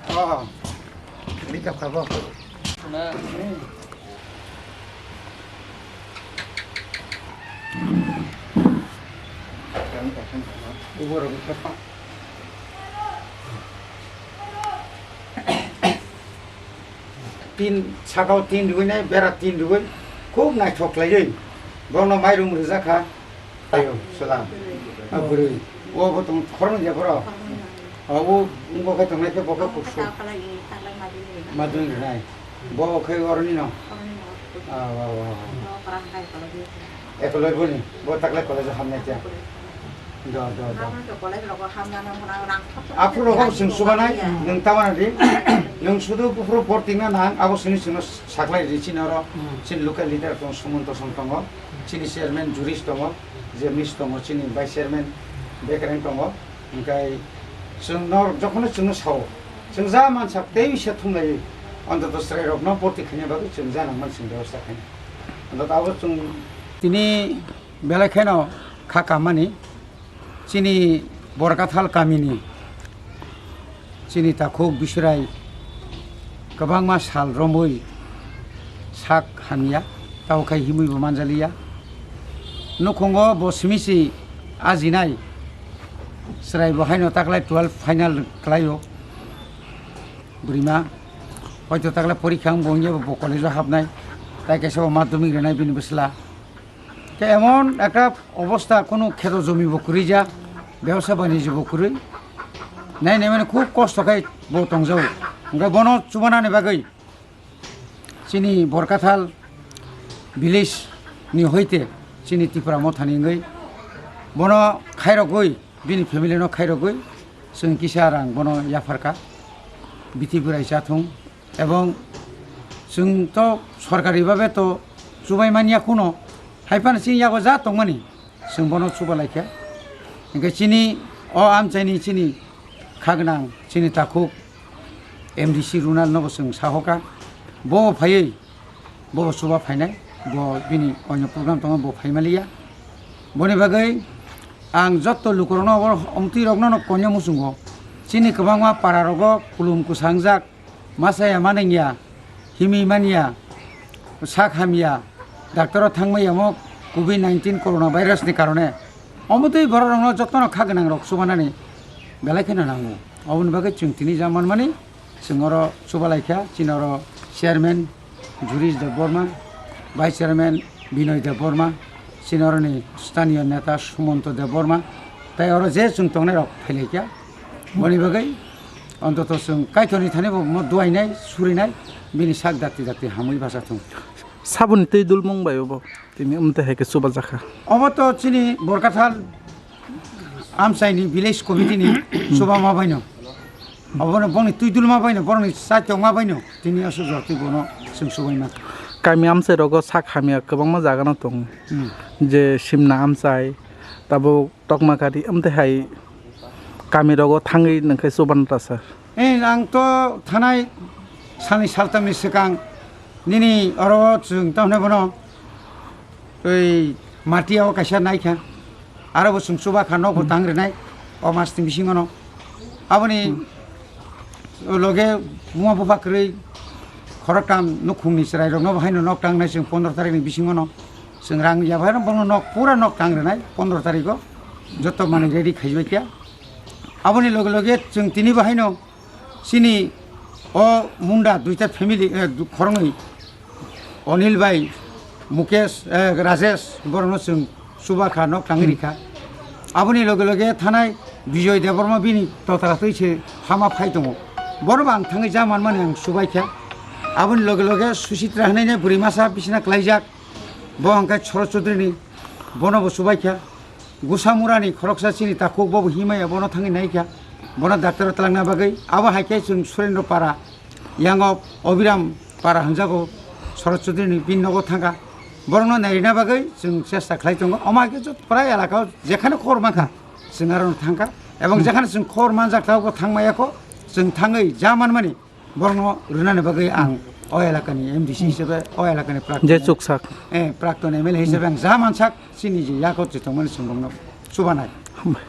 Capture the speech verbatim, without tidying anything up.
Oh, bika khabo. Tin, sakao tin rwui nai, bera tin rwui, khub naithok khlaiwi. Bono mairum rwjak kha. Ayo, salam. Ah, bwrwi. O bo tong khoroknwi ya borok. O, o, wngbo khe tongnai khe bo khe kusu. Madung rwnai. Bo khe oroni no. Ah, wa, wa, wa. Ekoloi boni. Bo taklai college o hamnai khe. Do, do, do. Aphuru rogo chwng chubanai, nwng tamana di. Nwng sudu buphuru bortingna nang, abo sini chwngno saklai di chini oro. Chini local leader tong Sumonto Song tongo. Chini chairman Juris tongo. Jemnis tongo, chini vice chairman Bekreng tongo. Hingkai chwngno jokhono chwngno sao. Chwng ja mansak tei se thumlai. Antoto chwrairokno borti khaina bagwi chwng ja nangmani chwng bebostha khaina. Antoto abo chwng tini belai kheno kha kamani. Chini Borkathal kamini chini takhuk Biswrai kwbangma sal romwi sak hamya, tamo khai himwi bo manjaliya. Nukhungo bo simi si ajinai, chwrai bo haino taklai twelve final klaio bwrwima. Hoito taklai porikha wngbo wngya bo college o hapnai, tai kaisa bo madhyamik rwnai bini bwsla. Khe emon ekta obostha, kunu kheto jomi bo kwrwi ja, bebsa banijyo bo kwrwi. Nai nai mani khub kosto khai bo tongjago. Hwnkhe bono chubanani bagwi chini Borkathal village ni hoite chini Tipra Mothani wngwi bono khairogwi, bini family no khairogwi chwng kisa rang bono yapharkha, biti bwrai chathung. Ebong chwng to sorkari babe to chubai manya kuno, hai phano chini yago ja tongmani chwng bono chuba laikha. Hingke chini o amchaini chini khagwnang chini takhuk M D C Runal nobo chwng sahoka, bo phaiwi bo chuba phainai, bo bini oino program tongo, bo phaimaliya. Boni bagwi ang jotto lukurokno, abo omtwirokno no konya muchungo, chini kwbangma pararogo kulum kwsangjak, Masaya manengya, himwi manya, sak hamya, doctor o thangmaya mo covid nineteen corona virus ni karone. Omo twi borok rokno jotono kha gwnang rok chubanani belai kheno nango. Oboni bagwi chwng tini ja manmani chwng oro chubalaikha, chini oro chairman Jurish Debbarma, vice chairman Binoy Debbarma, chini oroni staniyo neta Sumonto Debbarma, tai oro je chwng tongnai rok phailaikha. Boni bagwi ontoto chwng Kaitorni thani bo mo duainai, surinai, bini sak dakti dakti hamwi bacha thung. Saboni twi dulmung bai bo tini wngte hai khe chubajakha. Obo to chini Borkathal amchaini village committee ni chubama baino. Obono bongni twi dulma baino, borokni chaitokma baino tini aswk jora twi bono chwng chubaima. Kami amchai rogo sak hamya kwbangma jaga no tongo. Hmm. Je Simna amchai, tabuk Tokmakari, amtwi hai kami rogo thangwi nangkhe chuban rasa. Eh, ang to thanai salni saltamni swkang nini oro chwng tamni bono tei matiya o kaisa naikha, aro bo chwng chuba kha, nok bo tang rwnai o mas ni bisingo no. Aboni loge buma bupha kwrwi khoroktham nukhungni chwrai rokno bo haino nok tangnai chwng pondro tarikh ni bisingo no. Chwng rang ya bai rok bono nok pura nok tang rwnai pondro tarikh o joto manwi ready khaibai kha. Aboni loge loge chwng tini bo haino chini o munda duita family, eh, du-, khoroknwi Onil bai, Mukesh, eh, Rajesh, borokno chwng chuba kha, nok tangwi rikha. Aboni loge loge thanai Bijoy Debbarma bini totala twi se hama phai tongo. Borok bo ang thangwi ja manmani ang chubai kha. Aboni loge loge Suchitra hwnwi nai bwrwi masa bisina klaijak. Bo hwnkhe Shorod Chaudhary ni, bono bo chubai kha. Gusamurani khoroksa chini takhuk bobo himaya bono thangwi naikha, bono doctor o twlangna bagwi. Abo hai khe chwng Surendra Para, yango Obiram Para hwnjago, Shorod Chaudhary ni bini nogo thangkha. Borokno nairina bagwi chwng chesta khlai tongo. Omo hai khe joto prai elaka o jekhano khobor mankha, chwng arono thangkha. Ebong jekhano chwng khobor manjak tabukbo thangmaya kho, chwng thangwi ja manmani. Borokno rwnani bagwi ang o elakani M D C hisabe, o elakani prakton, je chuksak, eh, prakton M L A hisabe ang ja mansak, chini je yago je tongmani chwng bongno chubanai. Hambai.